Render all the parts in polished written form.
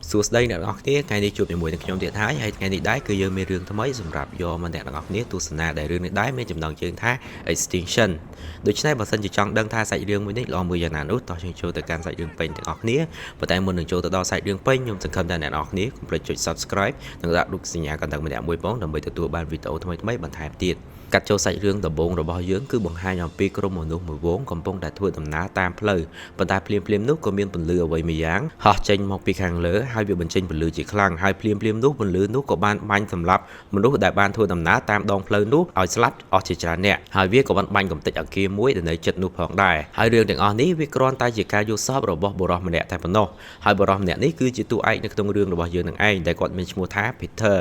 សួស្តីអ្នកទាំងអស់គ្នាថ្ងៃនេះជួបជាមួយនឹងខ្ញុំទៀតហើយហើយថ្ងៃនេះដែរគឺយើងមានរឿងថ្មីសម្រាប់យកមកអ្នកទាំងអស់គ្នាទស្សនាដែលរឿងនេះដែរមានចំណងជើងថា Extinction ដូច្នេះបើសិនជាចង់ដឹងថាសាច់រឿងមួយនេះល្អមើលយ៉ាងណានោះតោះយើងចូលទៅកាន់សាច់រឿងពេញទាំងអស់គ្នាប៉ុន្តែមុននឹងចូលទៅដល់សាច់រឿងពេញខ្ញុំសង្ឃឹមថាអ្នកទាំងអស់គ្នាកុំភ្លេចចុច Subscribe និងដាក់រូបសញ្ញាកណ្ដឹងម្នាក់មួយផងដើម្បីទទួលបានវីដេអូថ្មីៗបន្ថែមទៀតកាត់ចូលសាច់រឿងដំបូងរបស់យើងគឺបង្ហាញអំពីក្រុមមនុស្សមួយហ្វូងកំពុងតែធ្វើដំណើរតាមផ្លូវប៉ុន្តែភ្លាមៗនោះក៏មានពន្លឺអ្វីមួយយ៉ាងហោះចេញមកពីខាងលើហើយវាបញ្ចេញពន្លឺជាខ្លាំងហើយភ្លាមៗនោះពន្លឺនោះក៏បានបាញ់សម្លាប់មនុស្សដែលបានធ្វើដំណើរតាមដងផ្លូវនោះឲ្យស្លាប់អស់ជាច្រើនអ្នកហើយវាក៏បានបាញ់កំទេចអគារមួយដែលនៅជិតនោះផងដែរហើយរឿងទាំងអស់នេះវាគ្រាន់តែជាការយល់សប្តិរបស់បុរសម្នាក់តែប៉ុណ្ណោះហើយបុរសម្នាក់នេះគឺជាតួឯកនៅក្នុងរឿងរបស់យើងនឹងឯងដែលគាត់មានឈ្មោះថា Peter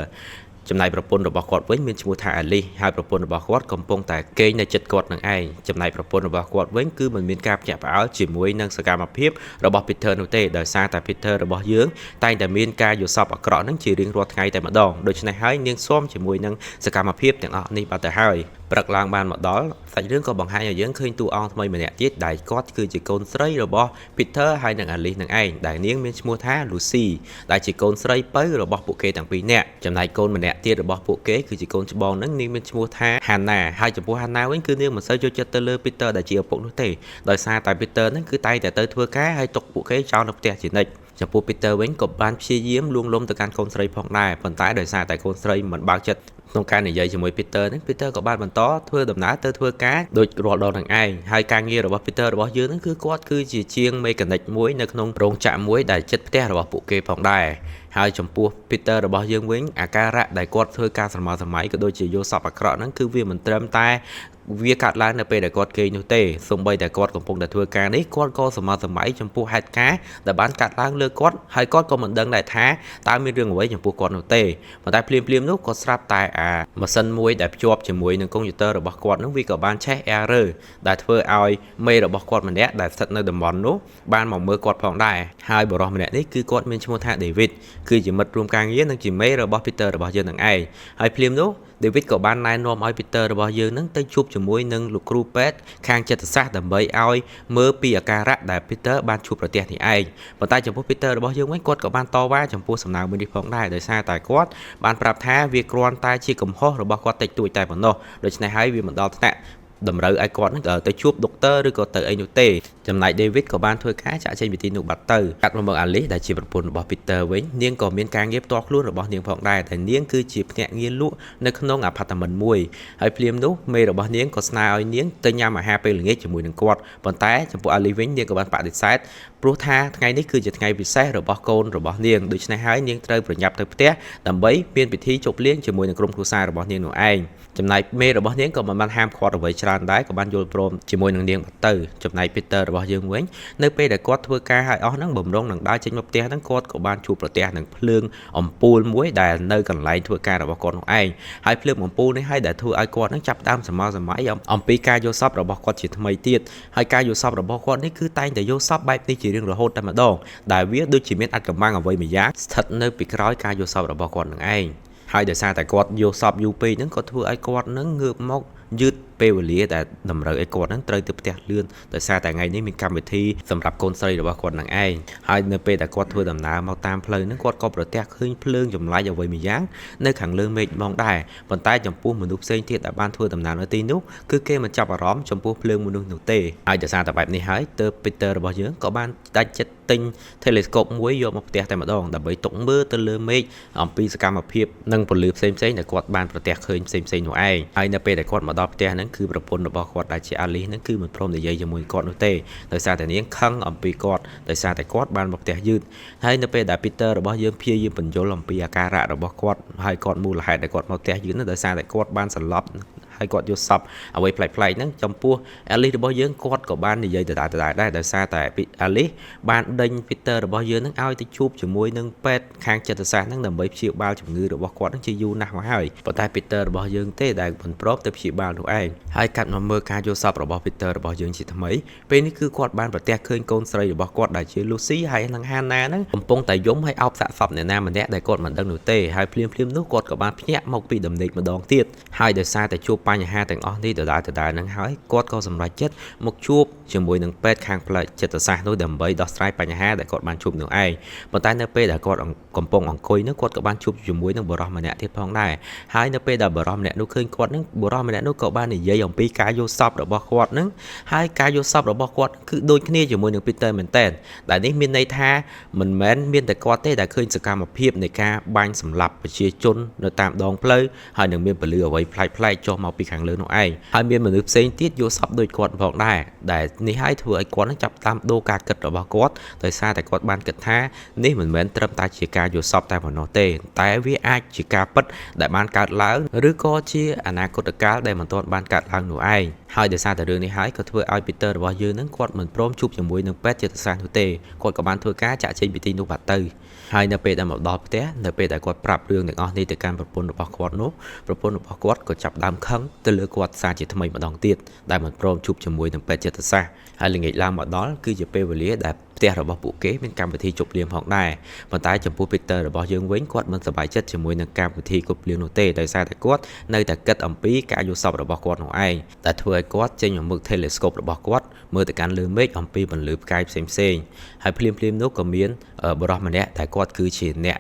ចំណែកប្រពន្ធរបស់គាត់វិញមានឈ្មោះថាអាលីសហើយប្រពន្ធរបស់គាត់កំពុងតែគេងនៅចិត្តគាត់នឹងឯងចំណែកប្រពន្ធរបស់គាត់វិញគឺមិនមានការភ្ញាក់ផ្អើលជាមួយនឹងសកម្មភាពរបស់ Peter នោះទេដោយសារតែ Peter របស់យើងតែងតែមានការយល់សប្តិអាក្រក់នឹងជារៀងរាល់ថ្ងៃតែម្ដងដូច្នេះហើយនាងស៊ាំជាមួយនឹងសកម្មភាពទាំងអស់នេះបាត់ទៅហើយព្រឹកឡើងបានមកដល់សាច់រឿងក៏បង្ហាញឲ្យយើងឃើញតួអង្គថ្មីម្នាក់ទៀតដែលគាត់គឺជាកូនស្រីរបស់ Peter ហើយនិង Alice នឹងឯងដែលនាងមានឈ្មោះថា Lucy ដែលជាកូនស្រីពៅរបស់ពួកគេទាំងពីរនាក់ចំណែកកូនម្នាក់ទៀតរបស់ពួកគេគឺជាកូនច្បងនឹងនាងមានឈ្មោះថា Hannah ហើយចំពោះ Hannah វិញគឺនាងមិនសូវចូលចិត្តទៅលើ Peter ដែលជាឪពុកនោះទេដោយសារតែ Peter នឹងគឺតែងតែទៅធ្វើការហើយទុកពួកគេចោលនៅផ្ទះជានិច្ចចំពោះ Peter វិញក៏បានព្យាយាមលួងលោមទៅកាន់កូនស្រីផងដែរប៉ុន្តែដោយសារតែកូនស្រីមិនបើកចិត្តក្នុងការនិយាយជាមួយ Peter ហ្នឹង Peter ក៏បានបន្តធ្វើដំណើរទៅធ្វើការដូចរាល់ដងនឹងឯងហើយការងាររបស់ Peter របស់យើងហ្នឹងគឺគាត់គឺជាជាង mechanic មួយនៅក្នុងរោងចក្រមួយដែលជិតផ្ទះរបស់ពួកគេផងដែរហើយចំពោះ Peter របស់យើងវិញអាការៈដែលគាត់ធ្វើការស្រមើស្រមៃក៏ដូចជាយល់សប្តិអាក្រក់ហ្នឹងគឺវាមិនត្រឹមតែវាកាត់ឡើងនៅពេលដែលគាត់គេងនោះទេសូម្បីតែគាត់កំពុងតែធ្វើការនេះគាត់ក៏សមសម័យចំពោះហេតុការណ៍ដែលបានកាត់ឡើងលើគាត់ហើយគាត់ក៏មិនដឹងដែរថាតើមានរឿងអ្វីចំពោះគាត់នោះទេប៉ុន្តែភ្លាមៗនោះក៏ស្រាប់តែអាម៉ាស៊ីនមួយដែលភ្ជាប់ជាមួយនឹងកុំព្យូទ័ររបស់គាត់នោះវាក៏បានឆេះ error ដែលធ្វើឲ្យមេរបស់គាត់ម្នាក់ដែលស្ថិតនៅតំបន់នោះបានមកមើលគាត់ផងដែរហើយបុរសម្នាក់នេះគឺគាត់មានឈ្មោះថា David គឺជាមិត្តរួមការងារនិងជាមេរបស់ Peter របស់យើងនឹងឯងហើយភ្លាមនោះ David ក៏បានណែនាំឲ្យ Peter របស់យើងនឹងទៅជួបជាមួយនឹងលោកគ្រូពេទ្យខាងចិត្តសាស្ត្រដើម្បីឲ្យមើលពីអាការៈដែល Peter បានជួបប្រទះនេះឯងប៉ុន្តែចំពោះ Peter របស់យើងវិញគាត់ក៏បានតវ៉ាចំពោះសំណើមួយនេះផងដែរដោយសារតែគាត់បានប្រាប់ថាវាគ្រាន់តែជាកំហុសរបស់គាត់តិចតួចតែប៉ុណ្ណោះដូច្នេះហើយវាមិនដល់ថ្នាក់តម្រូវឲ្យគាត់នឹងទៅជួបដុកទ័រឬក៏ទៅអីនោះទេចំណែក David ក៏បានធ្វើការចាក់ចេញពីទីនោះបាត់ទៅកាត់មកមើល Alice ដែលជាប្រពន្ធរបស់ Peter វិញនាងក៏មានការងារផ្ទាល់ខ្លួនរបស់នាងផងដែរតែនាងគឺជាភ្នាក់ងារលក់នៅក្នុងអាផាតមិនមួយហើយភ្លាមនោះមេរបស់នាងក៏ស្នើឲ្យនាងទៅញ៉ាំអាហារពេលល្ងាចជាមួយនឹងគាត់ប៉ុន្តែចំពោះ Alice វិញនាងក៏បានបដិសេធព្រោះថាថ្ងៃនេះគឺជាថ្ងៃពិសេសរបស់កូនរបស់នាងដូច្នេះហើយនាងត្រូវប្រញាប់ទៅផ្ទះដើម្បីមានពិធីជប់លៀងជាមួយនឹងក្រុមគ្រួសាររបស់នាងនោះឯងចំណែកមេរបស់នាងក៏មិនបានហាមឃាត់អ្វីច្រើនដែរក៏បានយល់ព្រមជាមួយនឹងនាងបាត់ទៅចំណែក Peter របស់យើងវិញនៅពេលដែលគាត់ធ្វើការឲ្យអស់ហ្នឹងបំរុងនឹងដើរចេញមកផ្ទះហ្នឹងគាត់ក៏បានជួបប្រទះនឹងភ្លើងអំពូលមួយដែលនៅកន្លែងធ្វើការរបស់គាត់នោះឯងហើយភ្លើងអំពូលនេះហើយដែលធ្វើឲ្យគាត់ហ្នឹងចាប់ដើមសម័យសម័យអំពីការយល់សប្តិរបស់គាត់ជាថ្មីទៀតហើយការយល់សប្តិរបស់គាត់នេះគឺតែងតែយល់សប្តិបែបនេះជារៀងរហូតតែម្ដងដែលវាដូចជាមានអាចកំបាំងអ្វីមួយយ៉ាងស្ថិតនៅពីក្រោយការយល់សប្តិរបស់គាត់នឹងឯងហើយដោយសារតែគាត់យល់សប្តិយូរពេកហ្នឹងក៏ធ្វើឲ្យគាត់ហ្នឹងងើបមកយឺតពេលវេលាដែលតម្រូវឲ្យគាត់ហ្នឹងត្រូវទៅផ្ទះលឿនដោយសារតែថ្ងៃនេះមានកម្មវិធីសម្រាប់កូនស្រីរបស់គាត់នឹងឯងហើយនៅពេលដែលគាត់ធ្វើដំណើរមកតាមផ្លូវហ្នឹងគាត់ក៏ប្រទះឃើញភ្លើងចម្លែកអ្វីមួយយ៉ាងនៅខាងលើមេឃហ្មងដែរប៉ុន្តែចំពោះមនុស្សផ្សេងទៀតដែលបានធ្វើដំណើរនៅទីនោះគឺគេមិនចាប់អារម្មណ៍ចំពោះភ្លើងមនុស្សនោះទេហើយដោយសារតែបែបនេះហើយទើប Peter របស់យើងក៏បានដាច់ចិត្តទិញ telescope មួយយកមកផ្ទះតែម្ដងដើម្បីទុកមើលទៅលើមេឃអំពីសកម្មភាពនិងពន្លឺផ្សេងៗដែលគាត់បានប្រទះឃើញផ្សេងៗនោះឯងហើយនៅពេលដែលគាត់មកដល់ផ្ទះហ្នឹងគឺប្រពន្ធរបស់គាត់ដែលជា Alice ហ្នឹងគឺមិនព្រមនិយាយជាមួយគាត់នោះទេដោយសារតែនាងខឹងអំពីគាត់ដោយសារតែគាត់បានមកផ្ទះយឺតហើយនៅពេលដែល Peter របស់យើងព្យាយាមពន្យល់អំពីអាការៈរបស់គាត់ហើយគាត់មូលហេតុដែលគាត់មកផ្ទះយឺតនោះដោយសារតែគាត់បានសន្លប់ហើយគាត់យល់សប្តិអ្វីប្លែកៗហ្នឹងចំពោះ Alice របស់យើងគាត់ក៏បាននិយាយដដែលៗដែរដោយសារតែ Alice បានដេញ Peter របស់យើងហ្នឹងឲ្យទៅជួបជាមួយនឹងពេទ្យខាងចិត្តសាស្ត្រហ្នឹងដើម្បីព្យាបាលជំងឺរបស់គាត់ហ្នឹងជាយូរណាស់មកហើយប៉ុន្តែ Peter របស់យើងទេដែលមិនព្រមទៅព្យាបាលនោះឯងហើយកាត់មកមើលការយល់សប្តិរបស់ Peter របស់យើងជាថ្មីពេលនេះគឺគាត់បានប្រទះឃើញកូនស្រីរបស់គាត់ដែលជា Lucy ហើយនិង Hannah ហ្នឹងកំពុងតែយំហើយអោបសាកសពអ្នកណាម្នាក់ដែលគាត់មិនដឹងនោះទេហើយភ្លាមៗនោះគាត់ក៏បានភ្ញាក់មកពីដំណេកម្ដងទៀតហើយដោយសារតែជួប បញ្ហាទាំងអស់នេះដដែលៗហ្នឹងហើយគាត់ក៏សម្រេចចិត្តមកជួបជាមួយនឹងពេទ្យខាងផ្លូវចិត្តសាស្ត្រនោះដើម្បីដោះស្រាយបញ្ហាដែលគាត់បានជួបនោះឯងប៉ុន្តែនៅពេលដែលគាត់កំពុងអង្គុយនោះគាត់ក៏បានជួបជាមួយនឹងបុរសម្នាក់ទៀតផងដែរហើយនៅពេលដែលបុរសម្នាក់នោះឃើញគាត់នឹងបុរសម្នាក់នោះក៏បាននិយាយអំពីការយល់សប្តិរបស់គាត់នឹងហើយការយល់សប្តិរបស់គាត់គឺដូចគ្នាជាមួយនឹង Peter មែនទែនដែលនេះមានន័យថាមិនមែនមានតែគាត់ទេដែលឃើញសកម្មភាពនៃការបាញ់សម្លាប់ប្រជាជននៅតាមដងផ្លូវហើយនឹងមានពលឺអ្វីប្លែកៗចុះមកពីខាងលើនោះឯងហើយមានមនុស្សផ្សេងទៀតយល់សប្តិដូចគាត់ផងដែរដែលនេះហើយធ្វើឲ្យគាត់នឹងចាប់តាមដូរការគិតរបស់គាត់ដោយសារតែគាត់បានគិតថានេះមិនមែនត្រឹមតែជាការយល់សប្តិតែប៉ុណ្ណោះទេតែវាអាចជាការពិតដែលបានកើតឡើងឬក៏ជាអនាគតកាលដែលមិនទាន់បានកើតឡើងនោះឯងហើយដោយសារតែរឿងនេះហើយក៏ធ្វើឲ្យ Peter របស់យើងនឹងគាត់មិនព្រមជួបជាមួយនឹងពេទ្យចិត្តសាស្ត្រនោះទេគាត់ក៏បានធ្វើការចាក់ចេញពីទីនោះបាត់ទៅហើយនៅពេលដែលមកដល់ផ្ទះនៅពេលដែលគាត់ប្រាប់រឿងទាំងអស់នេះទៅកាន់ប្រពន្ធរបស់គាត់នោះប្រពន្ធរបស់គាត់ក៏ចាប់ដើមខឹងទៅលើគាត់សារជាថ្មីម្ដងទៀតដែលមិនព្រមជួបជាមួយនឹងពេទ្យចិត្តសាស្ត្រហើយល្ងាចឡើងមកដល់គឺជាពេលវេលាដែលផ្ទះរបស់ពួកគេមានកម្មវិធីជប់លៀងផងដែរប៉ុន្តែចំពោះ Peter របស់យើងវិញគាត់មិនសប្បាយចិត្តជាមួយនឹងកម្មវិធីជប់លៀងនោះទេដោយសារតែគាត់នៅតែគិតអំពីការយល់សប្តិរបស់គាត់នោះឯងតែធ្វើឲ្យគាត់ចេញមកមើល telescope របស់គាត់មើលទៅកាន់លើមេឃអំពីពន្លឺផ្កាយផ្សេងៗហើយភ្លាមៗនោះក៏មានបុរសម្នាក់តែគាត់គឺជាអ្នក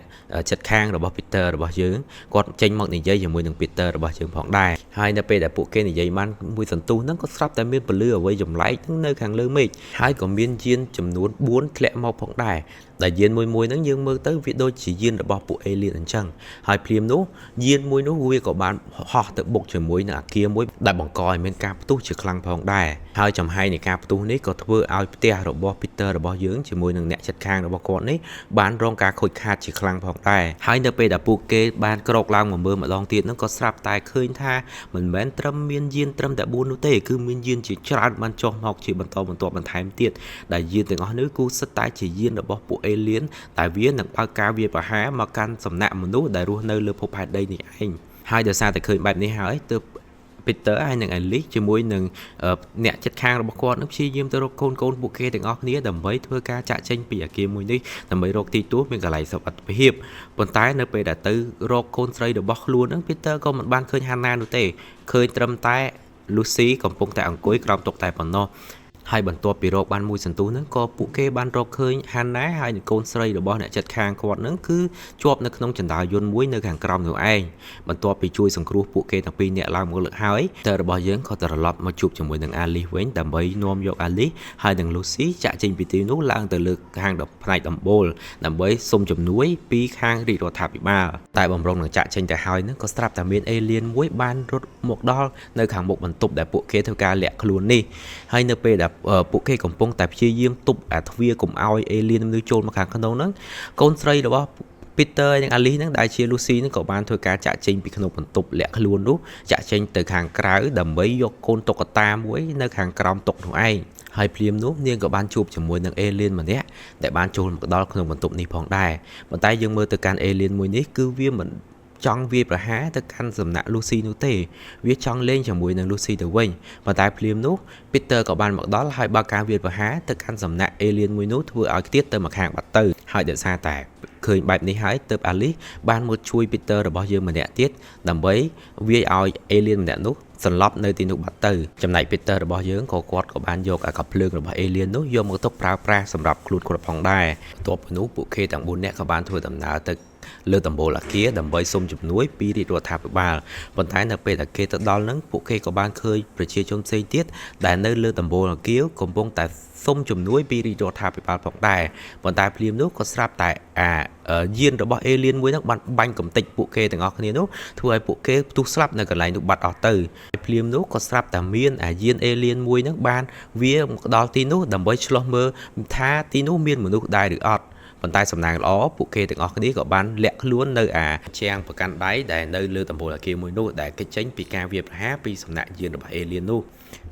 ចិត្តខាងរបស់ Peter របស់យើងគាត់ចេញមកនិយាយជាមួយនឹង Peter របស់យើងផងដែរហើយនៅពេលដែលពួកគេនិយាយបានមួយសន្ទុះហ្នឹងក៏ស្រាប់តែមានពន្លឺអ្វីចម្លែកហ្នឹងនៅខាងលើមេឃហើយក៏មានយានចំនួន4ធ្លាក់មកផងដែរដែលយានមួយមួយហ្នឹងយើងមើលទៅវាដូចជាយានរបស់ពួក alien អញ្ចឹងហើយភ្លាមនោះយានមួយនោះវាក៏បានហោះទៅបុកជាមួយនឹងអាគារមួយដែលបង្កឲ្យមានការផ្ទុះជាខ្លាំងផងដែរហើយចំហាយនៃការផ្ទុះនេះក៏ធ្វើឲ្យផ្ទះរបស់ Peter របស់យើងជាមួយនឹងអ្នកជិតខាងរបស់គាត់នេះបានរងការខូចខាតជាខ្លាំងផងដែរហើយនៅពេលដែលពួកគេបានក្រោកឡើងមកមើលម្ដងទៀតហ្នឹងក៏ស្រាប់តែឃើញថាមិនមែនត្រឹមមានយានត្រឹមតែ4នោះទេគឺមានយានជាច្រើនបានចុះមកជាបន្តបន្ទាប់បន្ថែមទៀតដែលយានទាំងអស់នេះគឺសុទ្ធតែជាយានរបស់ពួក alien តែវានឹងបើកការវាយប្រហារមកកាន់សំណាក់មនុស្សដែលរស់នៅលើភពផែនដីនេះឯងហើយដោយសារតែឃើញបែបនេះហើយទើប Peter ហើយនិង Alice ជាមួយនឹងអ្នកជិតខាងរបស់គាត់នឹងព្យាយាមទៅរកកូនៗពួកគេទាំងអស់គ្នាដើម្បីធ្វើការចាក់ចេញពីអាគារមួយនេះដើម្បីរកទីទួលមានកន្លែងសុវត្ថិភាពប៉ុន្តែនៅពេលដែលទៅរកកូនស្រីរបស់ខ្លួននឹង Peter ក៏មិនបានឃើញ Hannah នោះទេឃើញត្រឹមតែ Lucy កំពុងតែអង្គុយក្រោមតុតែប៉ុណ្ណោះហើយបន្ទាប់ពីរកបានមួយសន្ទុះហ្នឹងក៏ពួកគេបានរកឃើញ Hannah ហើយនិងកូនស្រីរបស់អ្នកជិតខាងគាត់ហ្នឹងគឺជាប់នៅក្នុងជណ្ដើរយន្តមួយនៅខាងក្រោមនោះឯងបន្ទាប់ពីជួយសង្គ្រោះពួកគេទាំងពីរនាក់ឡើងមកលើកហើយតើរបស់យើងក៏ត្រឡប់មកជួបជាមួយនឹង Alice វិញដើម្បីនាំយក Alice ហើយនិង Lucy ចាក់ចេញពីទីនោះឡើងទៅលើខាងផ្នែកដំបូលដើម្បីសុំជំនួយពីខាងរាជរដ្ឋាភិបាលតែបំរុងនឹងចាក់ចេញទៅហើយហ្នឹងក៏ស្រាប់តែមាន alien មួយបានរត់មកដល់នៅខាងមុខបន្ទប់ដែលពួកគេធ្វើការលាក់ខ្លួននេះហើយនៅពេលដែលពួកគេកំពុងតែព្យាយាមទប់អាទ្វារកុំឲ្យ alien នឹងចូលមកខាងក្នុងហ្នឹងកូនស្រីរបស់ Peter និង Alice ហ្នឹងដែលជា Lucy ហ្នឹងក៏បានធ្វើការចាក់ចេញពីក្នុងបន្ទប់លាក់ខ្លួននោះចាក់ចេញទៅខាងក្រៅដើម្បីយកកូនតុក្កតាមួយនៅខាងក្រោមតុនោះឯងហើយភ្លាមនោះនាងក៏បានជួបជាមួយនឹង alien ម្នាក់ដែលបានចូលមកដល់ក្នុងបន្ទប់នេះផងដែរប៉ុន្តែយើងមើលទៅកាន់ alien មួយនេះគឺវាមិនចង់វាយប្រហារទៅកាន់សំណាក់ Lucy នោះទេវាចង់លេងជាមួយនឹង Lucy ទៅវិញប៉ុន្តែភ្លាមនោះ Peter ក៏បានមកដល់ហើយបើកការវាយប្រហារទៅកាន់សំណាក់ alien មួយនោះធ្វើឲ្យខ្ទាតទៅមកខាងបាត់ទៅហើយដោយសារតែឃើញបែបនេះហើយទើប Alice បានមកជួយ Peter របស់យើងម្នាក់ទៀតដើម្បីវាយឲ្យ alien ម្នាក់នោះសន្លប់នៅទីនោះបាត់ទៅចំណែក Peter របស់យើងក៏គាត់ក៏បានយកអាកាំភ្លើងរបស់ alien នោះយកមកទុកប្រើប្រាស់សម្រាប់ខ្លួនគាត់ផងដែរបន្ទាប់ពីនោះពួកគេទាំង4នាក់ក៏បានធ្វើដំណើរទៅលើដំបូលអាគារដើម្បីសុំជំនួយពីរាជរដ្ឋាភិបាលប៉ុន្តែនៅពេលដែលគេទៅដល់ហ្នឹងពួកគេក៏បានឃើញប្រជាជនផ្សេងទៀតដែលនៅលើដំបូលអាគារកំពុងតែសុំជំនួយពីរាជរដ្ឋាភិបាលផងដែរប៉ុន្តែភ្លាមនោះក៏ស្រាប់តែអាយានរបស់ alien មួយហ្នឹងបានបាញ់កំទេចពួកគេទាំងអស់គ្នានោះធ្វើឲ្យពួកគេផ្ទុះស្លាប់នៅកន្លែងនោះបាត់អស់ទៅភ្លាមនោះក៏ស្រាប់តែមានអាយាន alien មួយហ្នឹងបានវាមកដល់ទីនោះដើម្បីឆ្លោះមើលថាទីនោះមានមនុស្សដែរឬអត់ប៉ុន្តែសំណាងល្អពួកគេទាំងអស់គ្នាក៏បានលាក់ខ្លួននៅអាជាងប្រកាន់ដៃដែលនៅលើដំបូលអាគារមួយនោះដែលគេចេញពីការវាយប្រហារពីសំណាក់យានរបស់ alien នោះ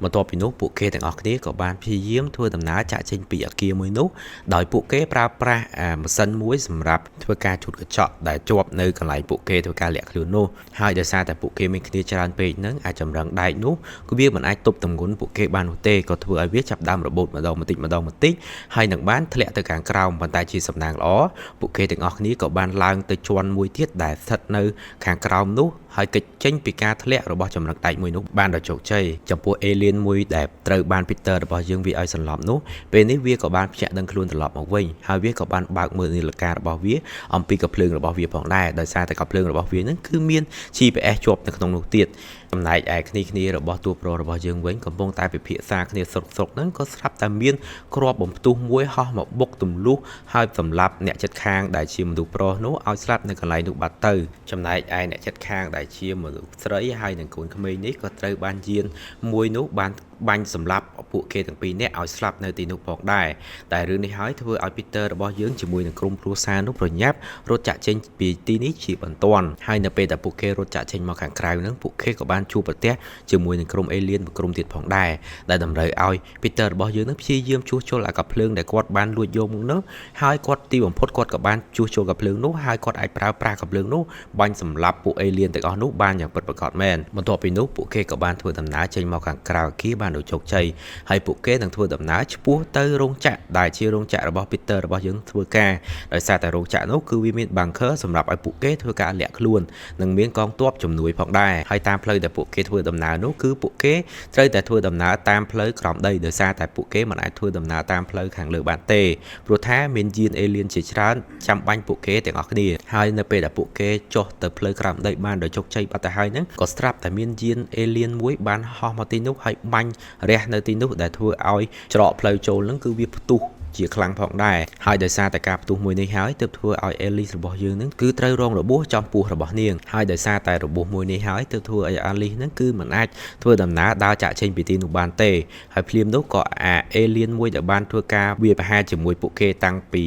បន្ទាប់ពីនោះពួកគេទាំងអស់គ្នាក៏បានព្យាយាមធ្វើដំណើរចាក់ចេញពីអគារមួយនោះដោយពួកគេប្រើប្រាស់អាម៉ាស៊ីនមួយសម្រាប់ធ្វើការជូតកញ្ចក់ដែលជាប់នៅកន្លែងពួកគេធ្វើការលាក់ខ្លួននោះហើយដោយសារតែពួកគេមានគ្នាច្រើនពេកហ្នឹងអាចចម្រឹងដែកនោះគឺវាមិនអាចទប់ទម្ងន់ពួកគេបាននោះទេក៏ធ្វើឲ្យវាចាប់ដើមរបូតម្ដងបន្តិចម្ដងបន្តិចហើយនឹងបានធ្លាក់ទៅខាងក្រោមប៉ុន្តែជាសំណាងល្អពួកគេទាំងអស់គ្នាក៏បានឡើងទៅជាន់មួយទៀតដែលស្ថិតនៅខាងក្រោមនោះហើយគេចចេញពីការធ្លាក់របស់ចម្រឹងដែកមួយនោះបានដោយជោគជ័យចំពោះ alien មួយដែលត្រូវបាន Peter របស់យើងវាឲ្យសន្លប់នោះពេលនេះវាក៏បានភ្ញាក់ដឹងខ្លួនត្រឡប់មកវិញហើយវាក៏បានបើកមើលនាឡិការបស់វាអំពីកាំភ្លើងរបស់វាផងដែរដោយសារតែកាំភ្លើងរបស់វានឹងគឺមាន GPS ជាប់នៅក្នុងនោះទៀតចំណែកឯគ្នាគ្នារបស់តួប្រុសរបស់យើងវិញកំពុងតែពិភាក្សាគ្នាស្រុកស្រុកហ្នឹងក៏ស្រាប់តែមានគ្រាប់បំផ្ទុះមួយហោះមកបុកទម្លុះហើយសម្លាប់អ្នកចិត្តខាងដែលជាមនុស្សប្រុសនោះឲ្យស្លាប់នៅកន្លែងនោះបាត់ទៅចំណែកឯអ្នកចិត្តខាងដែលជាមនុស្សស្រីហើយនិងកូនក្មេងនេះក៏ត្រូវបានយានមួយនោះបានបាញ់សម្លាប់ពួកគេទាំងពីរនាក់ឲ្យស្លាប់នៅទីនោះផងដែរតែរឿងនេះហើយធ្វើឲ្យ Peter របស់យើងជាមួយនឹងក្រុមគ្រួសារនោះប្រញាប់រត់ចាក់ចេញពីទីនេះជាបន្ទាន់ហើយនៅពេលដែលពួកគេរត់ចាក់ចេញមកខាងក្រៅហ្នឹងពួកគេក៏បានជួបប្រទះជាមួយនឹងក្រុម alien មួយក្រុមទៀតផងដែរដែលតម្រូវឲ្យ Peter របស់យើងនឹងព្យាយាមជួសជុលអាកាំភ្លើងដែលគាត់បានលួចយកមកនោះហើយគាត់ទីបំផុតគាត់ក៏បានជួសជុលកាំភ្លើងនោះហើយគាត់អាចប្រើប្រាស់កាំភ្លើងនោះបាញ់សម្លាប់ពួក alien ទាំងអស់នោះបានយ៉ាងពិតប្រាកដមែនបន្ទាប់ពីនោះពួកគេក៏បានធ្វើដំណើរចេញមកខាងក្រៅអគារបានដោយជោគជ័យហើយពួកគេនឹងធ្វើដំណើរឆ្ពោះទៅរោងចក្រដែលជារោងចក្ររបស់ Peter របស់យើងធ្វើការដោយសារតែរោងចក្រនោះគឺវាមាន bunker សម្រាប់ឲ្យពួកគេធ្វើការលាក់ខ្លួននិងមានកងទ័ពជំនួយផងដែរហើយតាមផ្លូវដែលពួកគេធ្វើដំណើរនោះគឺពួកគេត្រូវតែធ្វើដំណើរតាមផ្លូវក្រោមដីដោយសារតែពួកគេមិនអាចធ្វើដំណើរតាមផ្លូវខាងលើបានទេព្រោះថាមានយាន alien ជាច្រើនចាំបាញ់ពួកគេទាំងអស់គ្នាហើយនៅពេលដែលពួកគេចុះទៅផ្លូវក្រោមដីបានដោយជោគជ័យបាត់ទៅហើយហ្នឹងក៏ស្រាប់តែមានយាន alien មួយបានហោះមកទីនោះហើយបាញ់រះនៅទីនោះដែលធ្វើឲ្យច្រកផ្លូវចូលហ្នឹងគឺវាផ្ទុះជាខ្លាំងផងដែរហើយដោយសារតែការផ្ទុះមួយនេះហើយទើបធ្វើឲ្យ Alice របស់យើងនឹងគឺត្រូវរងរបួសចំពោះរបស់នាងហើយដោយសារតែរបួសមួយនេះហើយទើបធ្វើឲ្យ Alice នឹងគឺមិនអាចធ្វើដំណើរដើរចាក់ចេញពីទីនោះបានទេហើយភ្លាមនោះក៏អា alien មួយដែលបានធ្វើការវាយប្រហារជាមួយពួកគេតាំងពី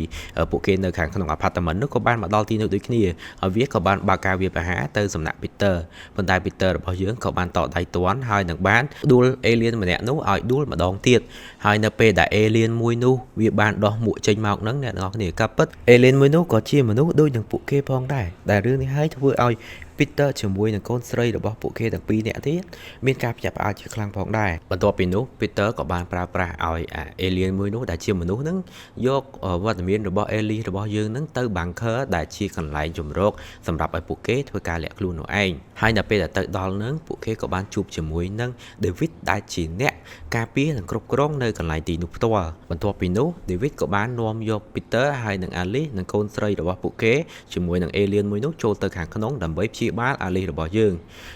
ពួកគេនៅខាងក្នុង apartment នោះក៏បានមកដល់ទីនោះដូចគ្នាហើយវាក៏បានបើកការវាយប្រហារទៅសំណាក់ Peter ប៉ុន្តែ Peter របស់យើងក៏បានតដៃទាន់ហើយនឹងបានដួល alien ម្នាក់នោះឲ្យដួលម្ដងទៀតហើយនៅពេលដែល alien មួយនោះវាបានដោះមួកចេញមកហ្នឹងអ្នកទាំងអស់គ្នាក៏ពិត alien មួយនោះក៏ជាមនុស្សដូចនឹងពួកគេផងដែរដែលរឿងនេះហើយធ្វើឲ្យ Peter ជាមួយនឹងកូនស្រីរបស់ពួកគេទាំងពីរនាក់ទៀតមានការភ្ញាក់ផ្អើលជាខ្លាំងផងដែរបន្ទាប់ពីនោះ Peter ក៏បានប្រើប្រាស់ឲ្យអា alien មួយនោះដែលជាមនុស្សហ្នឹងយកវត្តមានរបស់ Alice របស់យើងហ្នឹងទៅ bunker ដែលជាកន្លែងជម្រកសម្រាប់ឲ្យពួកគេធ្វើការលាក់ខ្លួននោះឯងហើយនៅពេលដែលទៅដល់ហ្នឹងពួកគេក៏បានជួបជាមួយនឹង David ដែលជាអ្នកការពារនិងគ្រប់គ្រងនៅកន្លែងទីនោះផ្ទាល់បន្ទាប់ពីនោះ David ក៏បាននាំយក Peter ហើយនិង Alice និងកូនស្រីរបស់ពួកគេជាមួយនឹង alien មួយនោះចូលទៅខាងក្នុងដើម្បីព្យាបាល Alice របស់យើង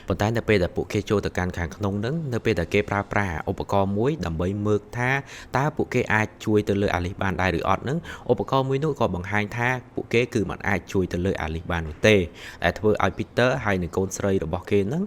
ប៉ុន្តែនៅពេលដែលពួកគេចូលទៅកាន់ខាងក្នុងហ្នឹងនៅពេលដែលគេប្រើប្រាស់ឧបករណ៍មួយដើម្បីមើលថាតើពួកគេអាចជួយទៅលើ Alice បានដែរឬអត់ហ្នឹងឧបករណ៍មួយនោះក៏បង្ហាញថាពួកគេគឺមិនអាចជួយទៅលើ Alice បាននោះទេដែលធ្វើឲ្យ Peter ហើយនិងកូនស្រីរបស់គេហ្នឹង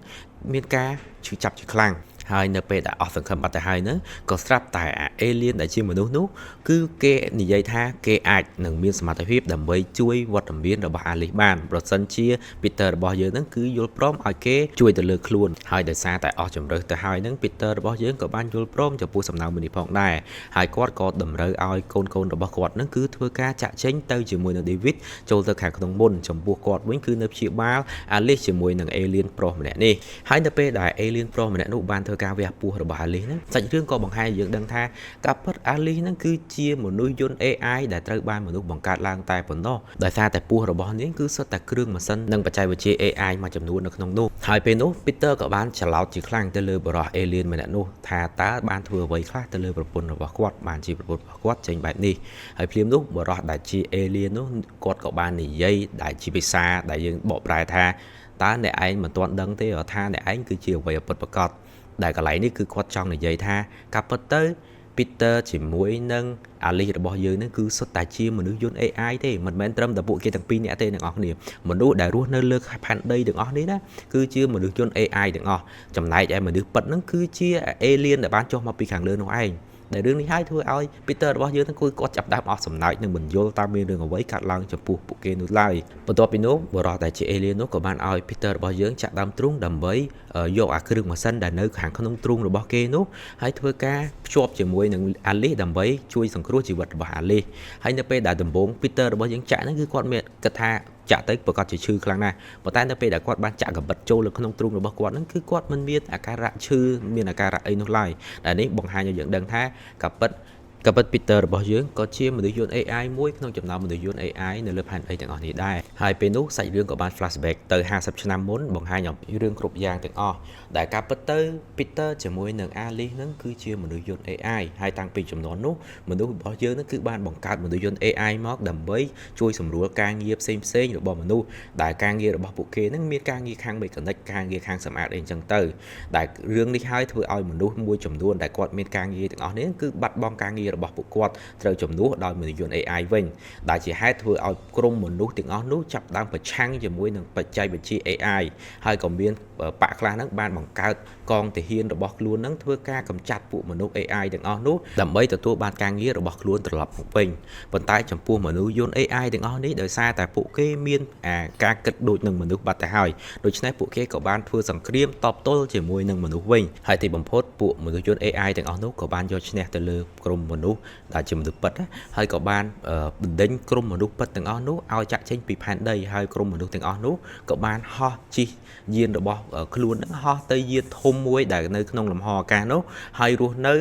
មានការឈឺចាប់ជាខ្លាំងហើយនៅពេលដែលអស់សង្ឃឹមបាត់ទៅហើយហ្នឹងក៏ស្រាប់តែអា alien ដែលជាមនុស្សនោះគឺគេនិយាយថាគេអាចនឹងមានសមត្ថភាពដើម្បីជួយវត្តមានរបស់ Alice បានប្រសិនជា Peter របស់យើងហ្នឹងគឺយល់ព្រមឲ្យគេជួយទៅលើខ្លួនហើយដោយសារតែអស់ជំរើសទៅហើយហ្នឹង Peter របស់យើងក៏បានយល់ព្រមចំពោះសំណើមួយនេះផងដែរហើយគាត់ក៏តម្រូវឲ្យកូនកូនរបស់គាត់ហ្នឹងគឺធ្វើការចាក់ចេញទៅជាមួយនឹង David ចូលទៅខាងក្នុងមុនចំពោះគាត់វិញគឺនៅព្យាបាល Alice ជាមួយនឹង alien ប្រុសម្នាក់នេះហើយនៅពេលដែល alien ប្រុសម្នាក់នោះបានធ្វើការវះពោះរបស់ Alice ហ្នឹងសាច់រឿងក៏បង្ហាញឲ្យយើងដឹងថាការពិត Alice ហ្នឹងគឺជាមនុស្សយន្ត AI ដែលត្រូវបានមនុស្សបង្កើតឡើងតែប៉ុណ្ណោះដោយសារតែពោះរបស់នាងគឺសុទ្ធតែគ្រឿងម៉ាស៊ីននិងបច្ចេកវិទ្យា AI មួយចំនួននៅក្នុងនោះហើយពេលនោះ Peter ក៏បានច្រឡោតជាខ្លាំងទៅលើបុរស alien ម្នាក់នោះថាតើបានធ្វើអ្វីខ្លះទៅលើប្រពន្ធរបស់គាត់បានជាប្រពន្ធរបស់គាត់ចេញបែបនេះហើយភ្លាមនោះបុរសដែលជា alien នោះគាត់ក៏បាននិយាយដែលជាភាសាដែលយើងបកប្រែថាតើអ្នកឯងមិនទាន់ដឹងទេថាអ្នកឯងគឺជាអ្វីពិតប្រាកដដែលកន្លែងនេះគឺគាត់ចង់និយាយថាការពិតទៅ Peter ជាមួយនឹង Alice របស់យើងហ្នឹងគឺសុទ្ធតែជាមនុស្សយន្ត AI ទេមិនមែនត្រឹមតែពួកគេទាំងពីរនាក់ទេអ្នកនរគ្នាមនុស្សដែលរស់នៅលើផែនដីទាំងអស់នេះណាគឺជាមនុស្សយន្ត AI ទាំងអស់ចំណែកឯមនុស្សពិតហ្នឹងគឺជា alien ដែលបានចុះមកពីខាងលើនោះឯង។ ដែលរឿងនេះហើយធ្វើឲ្យ Peter របស់យើងហ្នឹងគឺគាត់ចាប់ដើមអស់សំណើចនិងមិនយល់តើមានរឿងអ្វីកើតឡើងចំពោះពួកគេនោះឡើយបន្ទាប់ពីនោះបុរសដែលជា alien នោះក៏បានឲ្យ Peter របស់យើងចាក់ដើមទ្រូងដើម្បីយកអាគ្រឿងម៉ាស៊ីនដែលនៅខាងក្នុងទ្រូងរបស់គេនោះហើយធ្វើការភ្ជាប់ជាមួយនឹង Alice ដើម្បីជួយសង្គ្រោះជីវិតរបស់ Alice ហើយនៅពេលដែលដំបូង Peter របស់យើងចាក់ហ្នឹងគឺគាត់មានគិតថាចាក់ទៅប្រកាសជាឈឺខ្លាំងណាស់ប៉ុន្តែនៅពេលដែលគាត់បានចាក់កាំបិតចូលនៅក្នុងទ្រូងរបស់គាត់ហ្នឹងគឺគាត់មិនមានអាការៈឈឺមានអាការៈអីនោះឡើយដែលនេះបង្ហាញឲ្យយើងដឹងថាកាពិត Peter របស់យើងក៏ជាមនុស្សយន្ត AI មួយក្នុងចំណោមមនុស្សយន្ត AI នៅលើផែនដីទាំងអស់នេះដែរហើយពេលនោះសាច់រឿងក៏បាន flashback ទៅ50ឆ្នាំមុនបង្ហាញអំពីរឿងគ្រប់យ៉ាងទាំងអស់ដែលការពិតទៅ Peter ជាមួយនឹង Alice ហ្នឹងគឺជាមនុស្សយន្ត AI ហើយតាំងពីជំនាន់នោះមនុស្សរបស់យើងហ្នឹងគឺបានបង្កើតមនុស្សយន្ត AI មកដើម្បីជួយសម្រួលការងារផ្សេងផ្សេងរបស់មនុស្សដែលការងាររបស់ពួកគេហ្នឹងមានការងារខាង mechanic ការងារខាងសម្អាតអីចឹងទៅដែលរឿងនេះហើយធ្វើឲ្យមនុស្សមួយចំនួនដែលគាត់មានការងារទាំងអស់នេះគឺបាត់បង់ការងាររបស់ពួកគាត់ត្រូវជំនួសដោយមនុស្សយន្ត AI វិញដែលជាហេតុធ្វើឲ្យក្រុមមនុស្សទាំងអស់នោះចាប់ដើមប្រឆាំងជាមួយនឹងបច្ចេកវិទ្យា AI ហើយក៏មានបក្សខ្លះហ្នឹងបានបង្កើតកងទាហានរបស់ខ្លួនហ្នឹងធ្វើការកម្ចាត់ពួកមនុស្ស AI ទាំងអស់នោះដើម្បីទទួលបានការងាររបស់ខ្លួនត្រឡប់មកវិញប៉ុន្តែចំពោះមនុស្សយន្ត AI ទាំងអស់នេះដោយសារតែពួកគេមានអាការគិតដូចនឹងមនុស្សបាត់ទៅហើយដូច្នេះពួកគេក៏បានធ្វើសង្គ្រាមតបទល់ជាមួយនឹងមនុស្សវិញហើយទីបំផុតពួកមនុស្សយន្ត AI ទាំងអស់នោះក៏បានយកឈ្នះទៅលើក្រុមមនុស្សដែលជាមនុស្សពិតណាហើយក៏បានបណ្ដេញក្រុមមនុស្សពិតទាំងអស់នោះឲ្យចាក់ចេញពីផែនដីហើយក្រុមមនុស្សទាំងអស់នោះក៏បានហោះជិះយានរបស់ខ្លួននឹងហោះទៅយានធំមួយដែលនៅក្នុងលំហអាកាសនោះហើយរស់នៅ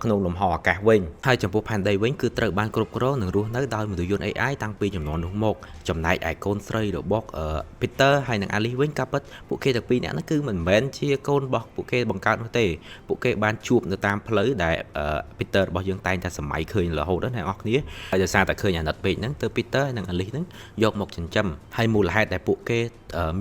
ក្នុងលំហអាកាសវិញហើយចំពោះផែនដីវិញគឺត្រូវបានគ្រប់គ្រងនិងរស់នៅដោយមនុស្សយន្ត AI តាំងពីជំនាន់នោះមកចំណែកឯកូនស្រីរបស់ Peter ហើយនិង Alice វិញក៏ពិតពួកគេទាំងពីរនាក់នោះគឺមិនមែនជាកូនរបស់ពួកគេបង្កើតនោះទេពួកគេបានជួបនៅតាមផ្លូវដែល Peter របស់យើងតែងតែសម័យឃើញរហូតណាអ្នកនរគ្នាហើយដោយសារតែឃើញអាណិតពេកហ្នឹងទើប Peter និង Alice ហ្នឹងយកមកចិញ្ចឹមហើយមូលហេតុដែលពួកគេ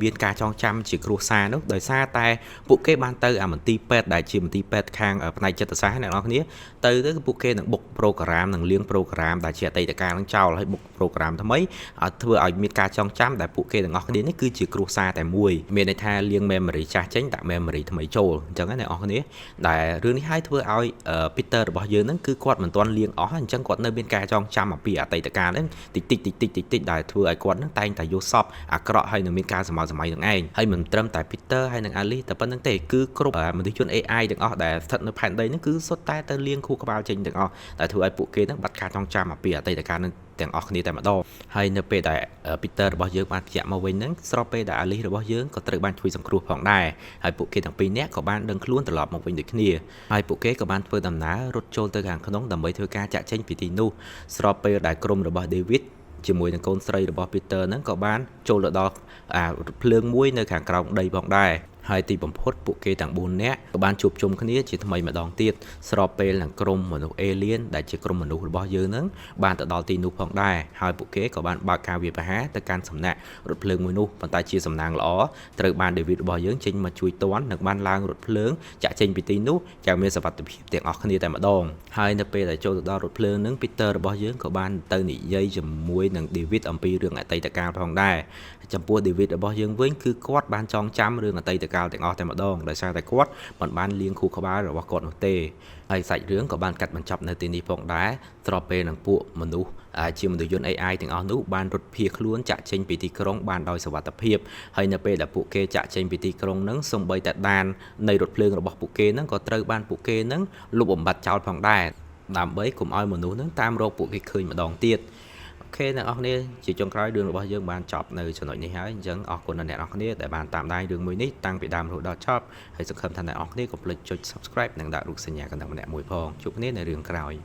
មានការចងចាំជាគ្រួសារនោះដោយសារតែពួកគេបានទៅអាមន្ទីរពេទ្យដែលជាមន្ទីរពេទ្យខាងផ្នែកចិត្តសាស្ត្រអ្នកនរគ្នាទៅទៅពួកគេនឹងបុក program និងលាង program ដែលជាអតីតកាលនឹងចោលហើយបុក program ថ្មីឲ្យធ្វើឲ្យមានការចងចាំដែលពួកគេទាំងអស់គ្នានេះគឺជាគ្រួសារតែមួយមានន័យថាលាង memory ចាស់ចេញដាក់ memory ថ្មីចូលអញ្ចឹងណាអ្នកនរគ្នាដែលរឿងនេះហើយធ្វើឲ្យ Peter របស់យើងហ្នឹងគឺគាត់មិនទាន់លាងអស់អញ្ចឹងគាត់នៅមានការចងចាំអំពីអតីតកាលហ្នឹងតិចតិចតិចតិចតិចតិចដែលធ្វើឲ្យគាត់ហ្នឹងតែងតែយល់សពអាក្រក់ហើយនឹងមានការសម័យសម័យនឹងឯងហើយមិនត្រឹមតែ Peter ហើយនិង Alice តែប៉ុណ្្នឹងទេគឺគ្រប់មនុស្សជន AI ទាំងអស់ដែលស្ថិតនៅផែនដីហ្នឹងគឺសុទ្ធតែទៅលាងខួរក្បាលចេញទាំងអស់ដែលធ្វើឲ្យពួកគេហ្នឹងបាត់ការចងចាំអំពីអតីតកាលហ្នឹងទាំងអស់គ្នាតែម្ដងហើយនៅពេលដែល Peter របស់យើងបានភ្ញាក់មកវិញហ្នឹងស្របពេលដែល Alice របស់យើងក៏ត្រូវបានជួយសង្គ្រោះផងដែរហើយពួកគេទាំងពីរនាក់ក៏បានដឹងខ្លួនត្រឡប់មកវិញដូចគ្នាហើយពួកគេក៏បានធ្វើដំណើររត់ចូលទៅខាងក្នុងដើម្បីធ្វើការចាក់ចេញពីទីនោះស្របពេលដែលក្រុមរបស់ David ជាមួយនឹងកូនស្រីរបស់ Peter ហ្នឹងក៏បានចូលទៅដល់អាភ្លើងមួយនៅខាងក្រោមដីផងដែរហើយទីបំផុតពួកគេទាំង4នាក់ក៏បានជួបជុំគ្នាជាថ្មីម្ដងទៀតស្របពេលនឹងក្រុមមនុស្ស alien ដែលជាក្រុមមនុស្សរបស់យើងហ្នឹងបានទៅដល់ទីនោះផងដែរហើយពួកគេក៏បានបើកការវាយប្រហារទៅកាន់សំណាក់រថភ្លើងមួយនោះប៉ុន្តែជាសំណាងល្អត្រូវបាន David របស់យើងចេញមកជួយទាន់និងបានឡើងរថភ្លើងចាក់ចេញពីទីនោះយ៉ាងមានសុវត្ថិភាពទាំងអស់គ្នាតែម្ដងហើយនៅពេលដែលចូលទៅដល់រថភ្លើងហ្នឹង Peter របស់យើងក៏បានទៅនិយាយជាមួយនឹង David អំពីរឿងអតីតកាលផងដែរចំពោះ David របស់យើងវិញគឺគាត់បានចងចាំរឿងអតីតកាលទាំងអស់តែម្ដងដោយសារតែគាត់មិនបានលាងខួរក្បាលរបស់គាត់នោះទេហើយសាច់រឿងក៏បានកាត់បញ្ចប់នៅទីនេះផងដែរស្របពេលនឹងពួកមនុស្សជាមនុស្សយន្ត AI ទាំងអស់នោះបានរត់ភៀសខ្លួនចាក់ចេញពីទីក្រុងបានដោយសុវត្ថិភាពហើយនៅពេលដែលពួកគេចាក់ចេញពីទីក្រុងហ្នឹងសូម្បីតែដាននៃរថភ្លើងរបស់ពួកគេហ្នឹងក៏ត្រូវបានពួកគេហ្នឹងលុបបំបាត់ចោលផងដែរដើម្បីកុំឲ្យមនុស្សហ្នឹងតាមរកពួកគេឃើញម្ដងទៀត OK អ្នកនរគ្នាជាចុងក្រោយរឿងរបស់យើងបានចប់នៅចំណុចនេះហើយអញ្ចឹងអរគុណដល់អ្នកនរគ្នាដែលបានតាមដានរឿងមួយនេះតាំងពីដើមរហូតដល់ចប់ហើយសង្ឃឹមថាអ្នកនរគ្នាកុំភ្លេចចុច Subscribe និងដាក់រូបសញ្ញាកណ្ដឹងម្នាក់មួយផងជួបគ្នានៅរឿងក្រោយ។